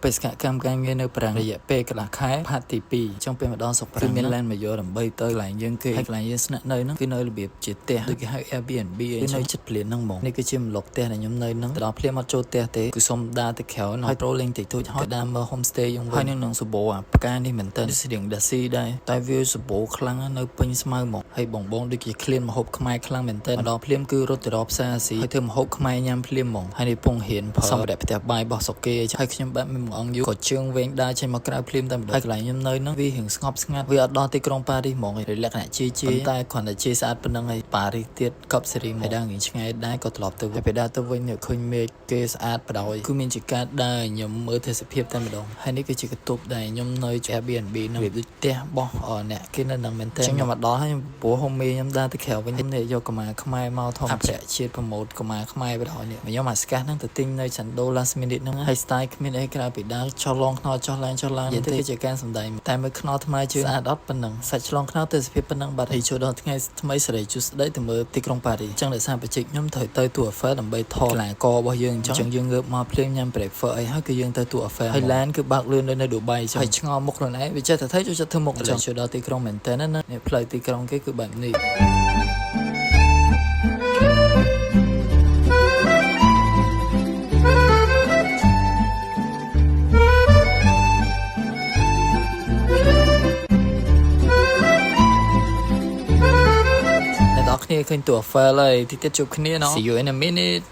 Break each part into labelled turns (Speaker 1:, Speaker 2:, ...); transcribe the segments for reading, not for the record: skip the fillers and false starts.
Speaker 1: បេសកកម្មការងារនៅប្រាំងរយៈពេលកន្លះខែ part ទី2ចង់ពេលមកដល់ស្រុកប្រាំងគឺមានឡានមកយកដើម្បីទៅកន្លែងយើងគេហើយកន្លែងយើងស្នាក់នៅហ្នឹងគឺនៅរបៀបជាផ្ទះដូចគេហៅ Airbnb អីនៅចិត្តព្លានហ្នឹងហ្មងនេះគឺជាម្លុកផ្ទះដែលខ្ញុំនៅហ្នឹងទៅដល់ភ្លាមអត់ចូលផ្ទះទេគឺសុំដើរទៅក្រៅហើយប្រូលេងតិចតួចហើយដើរមើល homestay យើងវិញហើយនឹងនឹងសបោអាផ្កានេះមែនតើស្រៀងដាស៊ីដែរតែវាសបោខ្លាំងណាស់នៅពេញស្មៅហ្មងហើយបងបងដូចជាឃ្លានម្ហូបខ្មែរខ្លាំងមែនតើមកដល់ភ្លាមគឺរត់ទៅរកផ្សារអាស៊ីហើយធ្វើម្ហូបខ្មែរញ៉ាំភ្លាមហ្មងហើយនេះពងរៀនផលសម្រាប់ផ្ទះបាយរបស់ស្រុកគេហើយខ្ញុំបែបមានមួយអង្គយូរក៏ជើងវែងដើរចេញមកក្រៅភ្លាមតែម្ដងហើយកន្លែងខ្ញុំនៅហ្នឹងវារៀងស្ងប់ស្ងាត់វាអត់ដល់ទីក្រុងប៉ារីសហ្មងឯលក្ខណៈជាជាប៉ុន្តែគ្រាន់តែជាស្អាតប៉ុណ្្នឹងហើយប៉ារីសទៀតកប់សេរីមកហើយដើររៀងឆ្ងាយដែរក៏ត្រឡប់ទៅវិញហើយពេលដើរទៅវិញនេះឃើញមេឃគេស្អាតបដ ாய் គឺមានជាការដើរខ្ញុំមើលទេសភាពតែម្ដងហើយនេះគឺជាបន្ទប់ដែលខ្ញុំនៅ Airbnb ហ្នឹងវាដូចផ្ទះរបស់អ្នកគេនៅហ្នឹងមែនតើខ្ញុំមកដល់ហើយព្រោះ homie ខ្ញុំដើរទៅក្រៅវិញនេះយកកម្មាខ្មែរមកធម្មជាតិជាតិ promote កម្មាខ្មែរបដ ாய் នេះខ្ញុំអាស្កាសហ្នឹងទៅទិញនៅចន្ទោ last minute ហ្នឹងហើយ style គ្មានអីក្រៅពីដើរចុះលងខ្នល់ចុះឡើងចុះឡើងនិយាយទៅគឺជាការសម្ដែងតែមើលខ្នល់ថ្មជើងស្អាតអត់ប៉ុណ្ណឹងសាច់ឆ្លងខ្នល់ទេសភាពប៉ុណ្ណឹងបាត់ហើយចូលដល់ថ្ងៃថ្មីសេរីជួស្ដីទៅមើលទីក្រុងប៉ារីសអញ្ចឹងដោយសារបច្ចេកខ្ញុំត្រូវទៅទូអាហ្វែលដើម្បីថតកីឡាកររបស់យើងអញ្ចឹងយើងងើបមកភ្លាមញ៉ាំ breakfast អីហើយគឺយើងទៅទូអាហ្វែលហើយឡានគឺបើកលឿនដូចនៅឌូបៃអញ្ចឹងហើយឆ្ងល់មុខខ្លួនឯងវាចេះតែធ្វើចូលចិត្តធ្វើមុខអញ្ចឹងចូលដល់ទីក្រុងមែនតើណានេះផ្លូវទីក្រុងគេគឺបែបនេះ អ្នកនរគ្នាឃើញតួ Eiffel ហើយតិចទៀតជួបគ្នាណោះ See you in a minute.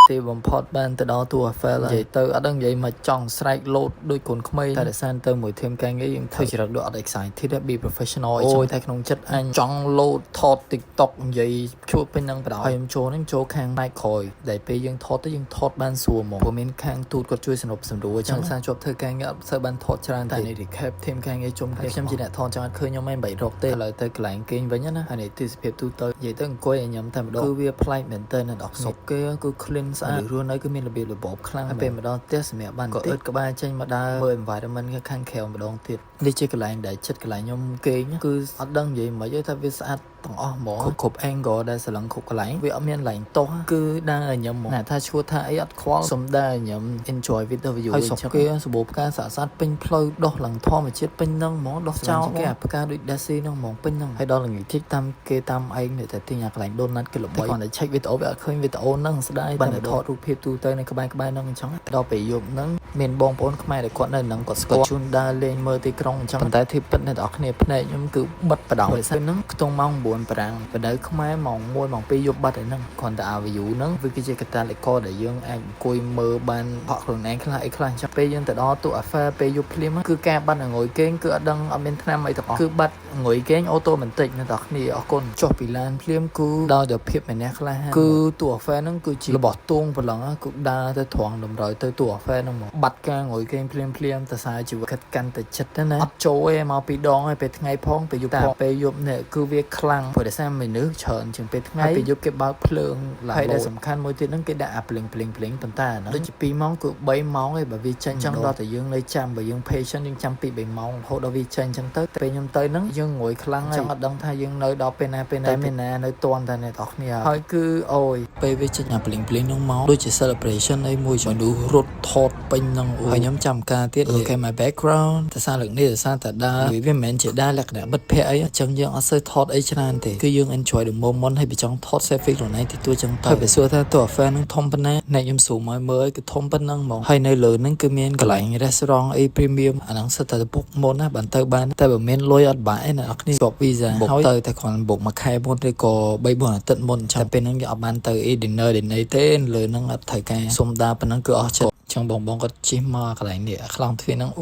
Speaker 1: ទីបំផុតបានទៅដល់តួ Eiffel និយាយទៅអត់ដឹងនិយាយមកចង់ស្រែកលោតដូចកូនក្មេងតែដោយសារទៅមួយ team ការងារយើងធ្វើចរិតដូចអត់ excited ទេ be professional អីចឹងតែក្នុងចិត្តអញចង់លោតថត TikTok និយាយជួបពេញនឹងបដហើយខ្ញុំចូលហ្នឹងចូលខាងផ្នែកក្រោយដែលពេលយើងថតទៅយើងថតបានស្រួលហ្មងព្រោះមានខាងទូតគាត់ជួយសនុបសម្រួលចឹងសារជាប់ធ្វើការងារអត់សូវបានថតច្រើនតែនេះ recap team ការងារជុំគ្នាខ្ញុំជាអ្នកថតចង់អត់ឃើញខ្ញុំឯងបីរកទេឥឡូវទៅកន្លែងគេងវិញណាហើយនេះទេសភាពទូទៅនិយាយទៅអង្គុយឲ្យញ៉ាំតែម្ដងគឺវាប្លែកមែនតើអ្នកនរស្រុកគេគឺ clean ស្អាតរស់នៅគឺមានរបៀបរបបខ្លាំងហើយពេលមកដល់ផ្ទះសម្រាប់បានក៏អឺតក្បាលចេញមកដើរមើល environment ខាងក្រៅម្ដងទៀតនេះជាកន្លែងដែលចិត្តកន្លែងខ្ញុំគេងគឺអត់ដឹងនិយាយមិនអីថាវាស្អាតទាំងអស់ហ្មងគ្រប់គ្រប់ angle ដែលស្រឡឹងគ្រប់កន្លែងវាអត់មានកន្លែងទោសគឺដើរឲ្យញ៉ាំហ្មងណាថាឈួតថាអីអត់ខ្វល់សុំដើរឲ្យញ៉ាំ enjoy with the view ហើយស្រុកគេសម្បូរផ្កាស្អាតស្អាតពេញផ្លូវដោះឡើងធម្មជាតិពេញហ្នឹងហ្មងដោះចោលគេអាផ្កាដូច Daisy ហ្នឹងហ្មងពេញហ្នឹងហើយដល់ល្ងាចតិចតាមគេតាមឯងនេះតែទិញអាកន្លែង donut គេល្បីគ្រាន់តែ check វីដេអូវាអត់ឃើញវីដេអូហ្នឹងស្ដាយបានតែថតរូបភាពទូទៅនៅក្បែរក្បែរហ្នឹងអញ្ចឹងដល់ពេលយប់ហ្នឹងមានបងប្អូនខ្មែរដែលគាត់នៅហ្នឹងគាត់ស្គាល់ជូនដើរលេងមើលទីក្រុងអញ្ចឹងប៉ុន្តែធៀបពិតអ្នកនរគ្នាភ្នែកខ្ញុំគឺបិទបដោដោយសារហ្នឹងខ្ទង់ម៉ោង9ប្រាំងបដៅខ្មែរម៉ោង1ម៉ោង2យប់បាត់ហើយហ្នឹងគ្រាន់តែអា view ហ្នឹងវាគឺជាកត្តាលិកដែលយើងអាចអង្គុយមើលបានផកខ្លួនឯងខ្លះអីខ្លះអញ្ចឹងពេលយើងទៅដល់ទូអាហ្វែពេលយប់ភ្លាមគឺការបាត់ងុយគេងគឺអត់ដឹងអត់មានថ្នាំអីទាំងអស់គឺបាត់ងុយគេង automatic អ្នកនរគ្នាអរគុណចុះពីឡានភ្លាមគឺដល់តែភាពម្នាក់ខ្លះគឺទូអាហ្វែហ្នឹងគឺជារបស់ទួងប្រឡងគឺដើរទៅត្រង់តម្រុយទៅទូអាហ្វែហ្នឹងមកបាត់ការងុយគេងភ្លាមភ្លាមតសារជីវិតកាន់តែចិត្តណាអត់ចូលទេមកពីដងហើយពេលថ្ងៃផងពេលយប់ផងពេលយប់នេះគឺវាខ្លាំងព្រោះដោយសារមនុស្សច្រើនជាងពេលថ្ងៃពេលយប់គេបើកភ្លើងឡើងហើយដែលសំខាន់មួយទៀតហ្នឹងគេដាក់អាភ្លេងភ្លេងភ្លេងប៉ុន្តែហ្នឹងដូចជា2ម៉ោងគឺ3ម៉ោងឯងបើវាចេញចឹងដល់តែយើងនៅចាំបើយើង patient យើងចាំ2 3ម៉ោងរហូតដល់វាចេញចឹងទៅពេលខ្ញុំទៅហ្នឹងយើងងួយខ្លាំងហើយចឹងអត់ដឹងថាយើងនៅដល់ពេលណាពេលណាតែមានណានៅតន់តែអ្នកនរគ្នាហើយគឺអូយពេលវាចេញអាភ្លេងភ្លេងហ្នឹងមកដូចជា celebration អីមួយមនុស្សរត់ថតពេញហ្នឹងអូហើយខ្ញុំចាំការទៀត look at my background តែសារលើកនេះដោយសារតែដើរវាមិនមែនជាដើរលក្ខណៈមិត្តភ័ក្តិអីអញ្ចឹងយើងអត់សូវថតអីច្រើនទេគឺយើង enjoy the moment ហើយបើចង់ថត selfie ខ្លួនឯងតិចតួចចឹងទៅហើយបើសួរថាតើ affair ហ្នឹងធំប៉ុណ្ណាអ្នកខ្ញុំស៊ូមឲ្យមើលគឺធំប៉ុណ្ណឹងហ្មងហើយនៅលើហ្នឹងគឺមានកន្លែង restaurant អី premium អាហ្នឹងសិតតែបុកមុនណាបានទៅបានតែបើមានលុយអត់បាក់ឯអ្នកនរគ្នាជាប់ visa ហើយទៅតែគ្រាន់បុកមួយខែមុនឬក៏3 4អាទិត្យមុនចឹងតែពេលហ្នឹងយើងអត់បានទៅអី dinner dinner ទេលើហ្នឹងអត់ត្រូវការសុំដើរប៉ុណ្ណឹងគឺអស់ចិត្តចឹងបងបងគាត់ជិះមកកន្លែងនេះខ្លោងទ្វារហ្នឹងអូ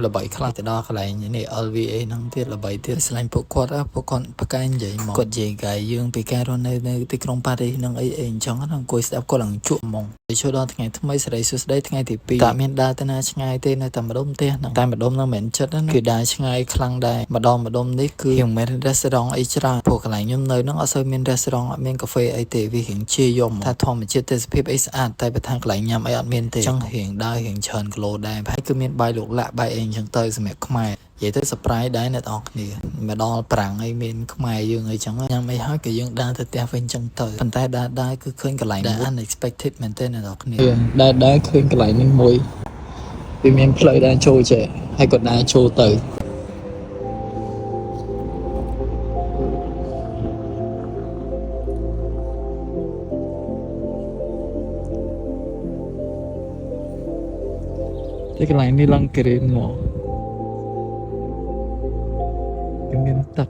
Speaker 1: ល្បីខ្លាំងទៅដល់កន្លែងនេះ LVA ហ្នឹងទៀតល្បីទៀតស្លាញ់ពួកគាត់ពួកគាត់ប្រកែកនិយាយមកគាត់និយាយកាយយើងពីការរស់នៅនៅទីក្រុងប៉ារីសហ្នឹងអីអីអញ្ចឹងណាអង្គុយស្ដាប់គាត់ឡើងជក់ហ្មងចូលដល់ថ្ងៃថ្មីសេរីសួស្តីថ្ងៃទី2តែមានដើរទៅណាឆ្ងាយទេនៅតែម្ដុំផ្ទះហ្នឹងតែម្ដុំហ្នឹងមិនមែនចិត្តណាគឺដើរឆ្ងាយខ្លាំងដែរម្ដងម្ដុំនេះគឺរៀងមាន restaurant អីច្រើនព្រោះកន្លែងខ្ញុំនៅហ្នឹងអត់សូវមាន restaurant អត់មានកាហ្វេអីទេវារៀងជាយំថាធម្មជាតិទេសភាពអីស្អាតតែបើថាកន្លែងញ៉ាំអីអត់មានទេអញ្ចឹងរៀងដើររៀងច្រើនគីឡូដែរហើយគឺមានបាយលោកលាក់បាយអីអញ្ចឹងទៅសម្រាប់ខ្មែរនិយាយទៅ surprise ដែរអ្នកនរគ្នាមកដល់ប្រាំងអីមានខ្មែរយើងអីចឹងញ៉ាំអីហើយក៏យើងដើរទៅផ្ទះវិញចឹងទៅប៉ុន្តែដើរដើរគឺឃើញកន្លែងដែល unexpected មែនទែនអ្នកនរគ្នាដើរដើរឃើញកន្លែងនេះមួយ វាមានផ្លូវដើរចូលចេះហើយក៏ដើរចូលទៅតែកន្លែងនេះឡើង green មកវាមានទឹក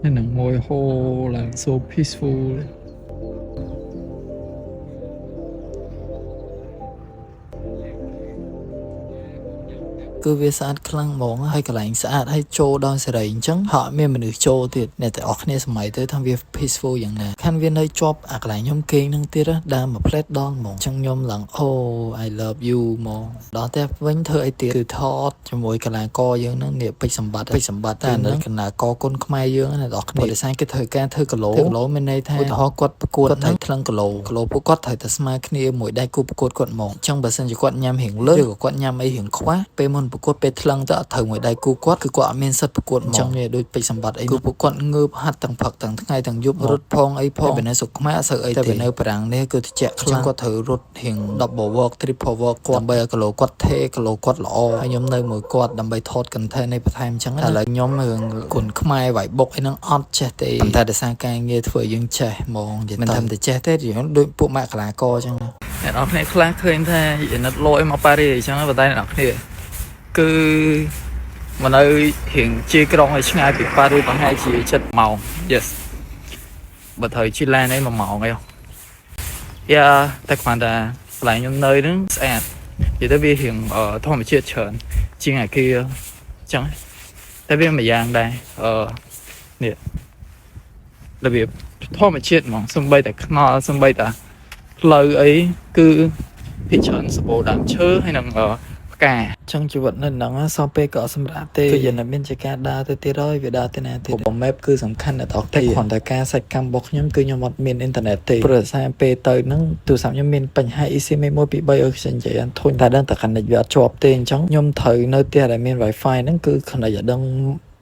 Speaker 1: នៅនឹងមួយហូរឡើង so peaceful គឺវាស្អាតខ្លាំងហ្មងហើយកន្លែងស្អាតហើយចូលដល់សេរីអញ្ចឹងហក់មានមនុស្សចូលទៀតអ្នកទាំងអស់គ្នាសម័យទៅថាវា peaceful យ៉ាងណាខានវានៅជាប់អាកន្លែងខ្ញុំគេងនឹងទៀតណាដើរមួយផ្លែតដល់ហ្មងអញ្ចឹងខ្ញុំឡើង oh I love you ហ្មងដល់ផ្ទះវិញធ្វើអីទៀតគឺថតជាមួយកីឡាករយើងហ្នឹងនេះពេជ្រសម្បត្តិពេជ្រសម្បត្តិតែនៅកីឡាករគុនខ្មែរយើងណាអ្នកទាំងអស់គ្នាដោយសារគេត្រូវការធ្វើគីឡូធ្វើគីឡូមានន័យថាឧទាហរណ៍គាត់ប្រកួតគាត់ត្រូវថ្លឹងគីឡូគីឡូពួកគាត់ត្រូវតែស្មើគ្នាមួយដៃគូប្រកួតគាត់ហ្មងអញ្ចឹងបើសិនជាគាត់ញ៉ាំរៀងលើសឬក៏គាត់ញ៉ាំអីរៀងខ្វះពេលមុនប្រកួតពេលថ្លឹងទៅអត់ត្រូវមួយដៃគូគាត់គឺគាត់អត់មានសិទ្ធិប្រកួតហ្មងអញ្ចឹងនេះដូចពេជ្រសម្បត្តិអីគឺពួកគាត់ងើបហាត់ទាំងព្រឹកទាំងថ្ងៃទាំងយប់រត់ផងអីផងតែបើនៅស្រុកខ្មែរអត់សូវអីទេតែបើនៅបារាំងនេះគឺត្រជាក់ខ្លាំងគាត់ត្រូវរត់រៀង double work triple work គាត់ដើម្បីឲ្យគីឡូគាត់ថេគីឡូគាត់ល្អហើយខ្ញុំនៅមួយគាត់ដើម្បីថត content នេះបន្ថែមអញ្ចឹងណាឥឡូវខ្ញុំរឿងគុនខ្មែរវាយបុកអីហ្នឹងអត់ចេះទេប៉ុន្តែដោយសារការងារធ្វើឲ្យយើងចេះហ្មងនិយាយមិនថាតែចេះទេយើងដូចពួកម៉ាក់កីឡាករអញ្ចឹងណាអ្នកនរគ្នាខ្លះឃើញថាអាណិតលយមកប៉ារីអញ្ចឹងប៉ុន្តែអ្នកនរគ្នាគឺមកនៅរៀងជាក្រុងឲ្យឆ្ងាយពីប៉ារីប្រហែលជា7ម៉ោង Yes បើត្រូវជិះឡានអី1ម៉ោងអីយ៉ាតែគ្រាន់តែកន្លែងខ្ញុំនៅហ្នឹងស្អាតនិយាយទៅវារៀងធម្មជាតិច្រើនជាងអាគារអញ្ចឹងតែវាមួយយ៉ាងដែរអឺនេះរបៀបធម្មជាតិហ្មងសំបីតែខ្នល់សំបីតែផ្លូវអីគឺភាគច្រើនសម្បូរដើមឈើហើយនឹងផ្កាអញ្ចឹងជីវិតនៅហ្នឹងសពពេលក៏អត់សម្រាប់ទេគឺយើងមិនមានជាការដើរទៅទៀតហើយវាដើរទៅណាទៀតព្រោះ map គឺសំខាន់ណាស់ដល់តែគ្រាន់តែការសាច់កម្មរបស់ខ្ញុំគឺខ្ញុំអត់មានអ៊ីនធឺណិតទេព្រោះដោយសារពេលទៅហ្នឹងទូរស័ព្ទខ្ញុំមានបញ្ហា eSIM 1 2 3អើខ្ញុំនិយាយអត់ធុញតែដឹងតែ connect វាអត់ជាប់ទេអញ្ចឹងខ្ញុំត្រូវនៅផ្ទះដែលមាន Wi-Fi ហ្នឹងគឺ connect ឲ្យដឹង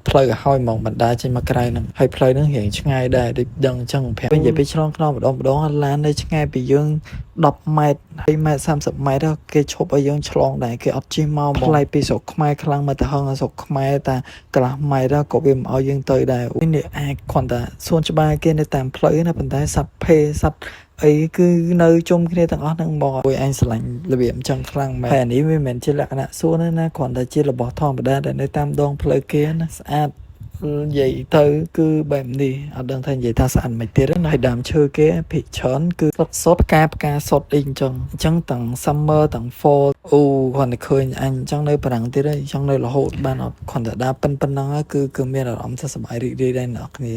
Speaker 1: ផ្លូវឲ្យហើយហ្មងបណ្ដាចេញមកក្រៅហ្នឹងហើយផ្លូវហ្នឹងរៀងឆ្ងាយដែរដូចដឹងអញ្ចឹងប្រាប់វិញនិយាយពីឆ្លងខ្នងម្ដងម្ដងឡាននៅឆ្ងាយពីយើង10ម៉ែត្រ20ម៉ែត្រ30ម៉ែត្រគេឈប់ឲ្យយើងឆ្លងដែរគេអត់ជិះមកផ្លៃពីស្រុកខ្មែរខ្លាំងមកទៅហឹងស្រុកខ្មែរតាកន្លះម៉ែត្រក៏វាមិនឲ្យយើងទៅដែរនេះអាចគ្រាន់តែសួនច្បារគេនៅតាមផ្លូវណាប៉ុន្តែសត្វភេសត្វអីគឺនៅជុំគ្នាទាំងអស់ហ្នឹងបងអួយឯងស្រឡាញ់របៀបអញ្ចឹងខ្លាំងមែនហើយអានេះវាមិនមែនជាលក្ខណៈសួនទេណាគ្រាន់តែជារបស់ធម្មតាដែលនៅតាមដងផ្លូវគេណាស្អាតនិយាយទៅគឺបែបនេះអត់ដឹងថានិយាយថាស្អាតមិនទៀតណាហើយដើមឈើគេភាគច្រើនគឺសុតសុតផ្កាផ្កាសុតអីអញ្ចឹងអញ្ចឹងទាំង summer ទាំង fall អូគ្រាន់តែឃើញអញអញ្ចឹងនៅបារាំងទៀតហើយអញ្ចឹងនៅរហូតបានអត់គ្រាន់តែដើរប៉ុណ្ប៉ុណ្ណឹងគឺគឺមានអារម្មណ៍ថាសប្បាយរីករាយដែរអ្នកគ្នា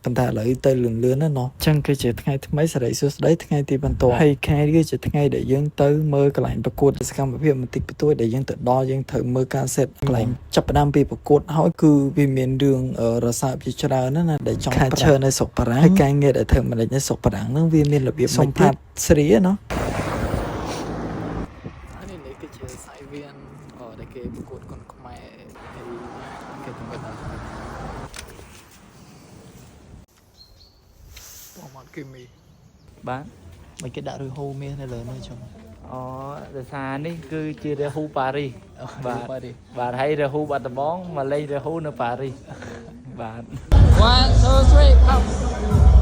Speaker 1: ប៉ុន្តែឥឡូវទៅលឿនលឿនណាណោះអញ្ចឹងគឺជាថ្ងៃថ្មីសេរីសួស្តីថ្ងៃទីបន្ទាប់ហើយខែនេះគឺជាថ្ងៃដែលយើងទៅមើលកន្លែងប្រកួតសកម្មភាពបន្តិចបន្តួចដែលយើងទៅដល់យើងត្រូវមើលការ set កន្លែងចាប់ផ្ដើមពីប្រកួតហើយគឺវាមានរឿងរសើបជាច្រើនណាស់ណាដែលចង់ខាឈើនៅស្រុកបារាំងហើយការងារដែលធ្វើម្ដេចនៅស្រុកបារាំងហ្នឹងវាមានរបៀបមិនទៀតស្រីណោះហើយនេះគឺជាសៃវៀនដែលគេប្រកួតគុនខ្មែរហើយគេទៅដល់បងមកគីមី
Speaker 2: បាទ
Speaker 1: មិនគេដាក់ឬហូមាសនៅលើនោះចឹង
Speaker 2: អូដោយសារនេះគឺជារាហ៊ូប៉ារីសបាទ
Speaker 1: ប៉ារីស
Speaker 2: បាទហើយរាហ៊ូបាត់ដំបងមកលេងរាហ៊ូនៅប៉ារីសបាទ
Speaker 1: 1 2 3 pop.